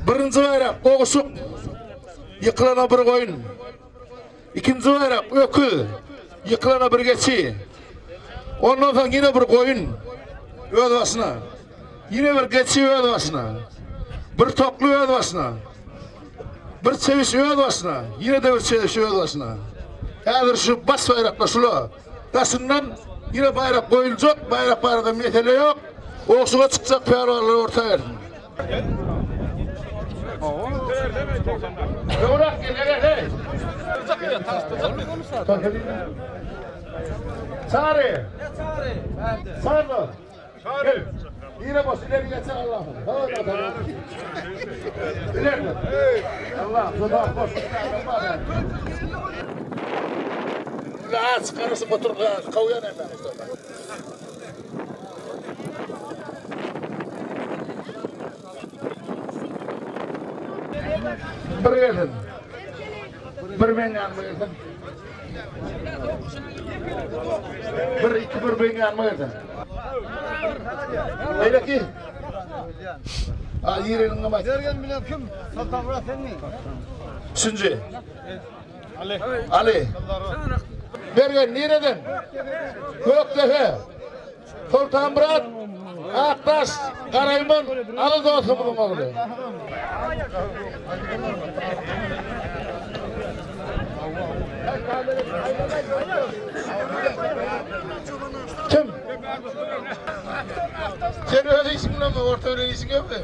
Birinji baýrak Oguşuk ýykylana bir goýun. Ikinji baýrak öküz ýykylana bir geçi. Ondan soň ýene bir goýun öz başyna. Ýene bir geçi öz başyna. Bir tokly öz başyna. Bir çewiş öz başyna. Ýene-de bir çewiş öz başyna. Häzir şu baş baýraklar şula. Daşyndan ýene baýrak goýuljak, baýrak barada mesele ýok. Ogşuga çykjak pälwanlar orta bersin. Çary. Çary. Çary. Yine boş ileri geçer Allah'ım. İleri. Allah Allah boş. Aç karısı otur kavuyan efendim. Bir gelsin. Bir men ýanyma gelsin. Bir, iki, bir men ýanyma gelsin. Beýleki. A, ýeriniň näme? Mergen bilen kim? Sultanmyrat senmi? Üçünji. Ali. Ali. Mergen nireden? Gökdepe. Sultanmyrat Akdaş Garaýman Aly dostumyzyň ogly. Kim? Sen öz işiň bilenmi, orta bilen işiň ýokmy?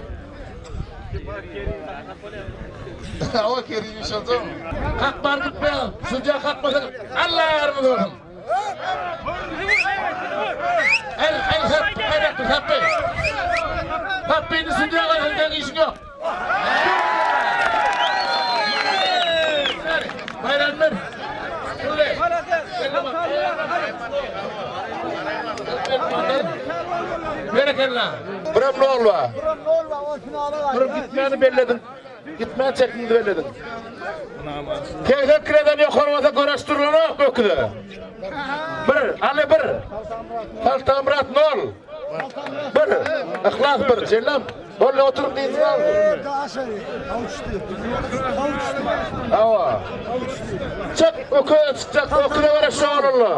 Hawa, Kerim iş oljakmy? Kakman gitme, sudýa kakmasa, Alla ýarymyz bolsun. El, el, hep, el, hep, Happyny sudýa goýsun, seň işiň ýok. Baýram ber. Berekella. Birem nol bar. Birem nol bar, o finala Birem gitmäni belledin. Gitmän çekdiňizi belledin. 80 kilodan ýokary bolsa göreş durulanok öküze. Bir, Ali bir. Sultanmyrat nol. Bir. Yhlas bir. Jellam. Boldy oturyň diýsin al. Hawa. Çyk, öküze çykjak, öküze göre şoğlunla.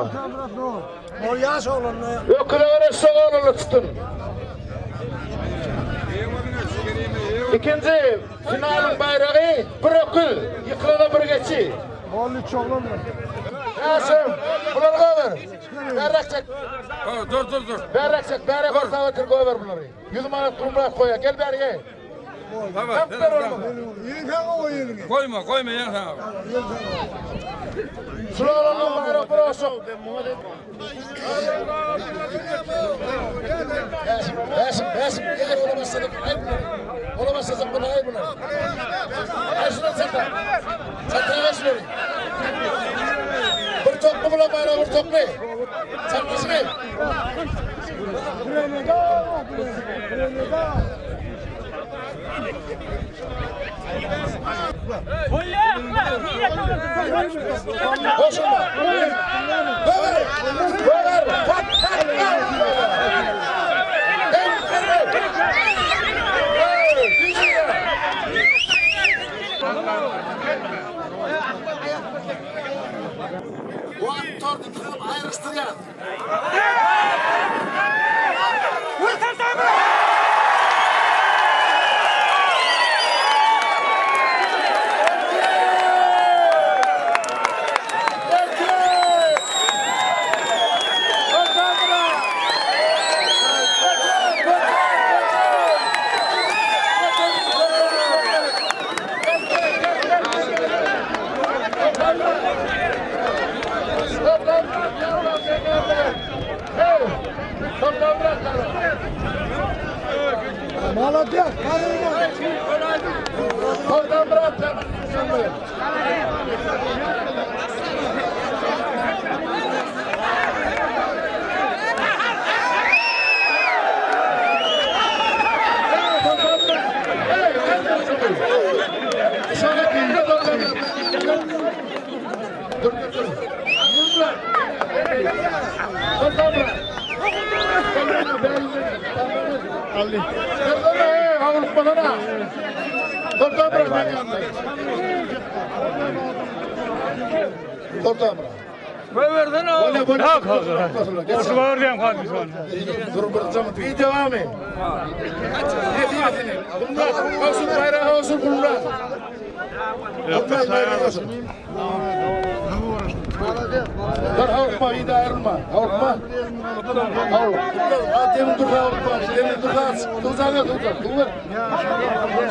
Ol ýaş oglanlar. Öküze göre şoğlunla çykdyn. Ikinji finalyň baýragy bir öküz, ýykylana bir geçi. Boldy üç oglanlar. Ýaşym, bulary goýber. Bärräk çek. Dur dur dur. Bärräk çek, bärräk orta otur goýber bulary. 100 manat pulumrak goýa, gel bäri gel. Tamam. Kap ber oğlum. Ýeň saňa goý eliňi. Goýma, goýma ýeň saňa. Ýeň saňa. Şular oğlum bayrak bir olsun. Bäşim, bäşim, bäşim. Eger ola başladyk, aý bunlar. Ola başlasak bunu aý bunlar. Aý şuna çata. Çata şunları. Bir toplu bulan bayrağı bir toplu. Çatlaşın. Goşulma. Göber. Göber. Pat, pat, pat. Hem, hem, Hey, düzüyor. Wagt tordy kızım aýryşdyrýar. Молодец, Dur dur dur. Dur dur bırak ben yanındayım. Dur dur bırak. Koy versene oğlum. Böyle böyle. Yok, yok. Var diyorum kardeşim. Dur bırakacağım. Bir devam et. Bunlar olsun bayrağı olsun bunlar. Bunlar bayrağı olsun. Dur avutma iyi de ayrılma. Avutma. Avut. Dur demin dur avutma. Demin dur dur. Dur zaten dur. Dur. Dur.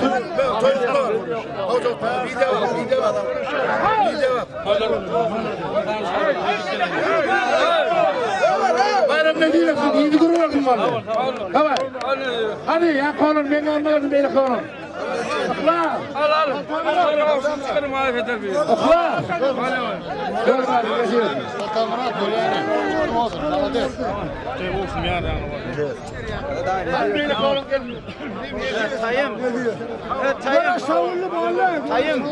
Dur. Dur. Avut. Bir devam. Bir devam. Bir devam. Bayram ne diyorsun? İyi görüyorsun vallahi. Tamam. Hadi ya kolun ben anlamadım beni kolun. Akla. Al al. Al al. Çıkarım ayıp eder bir. Akla. Gör hadi geçiyoruz. Hadi beni kolun gel. Böyle savunlu mahalle. Tayım.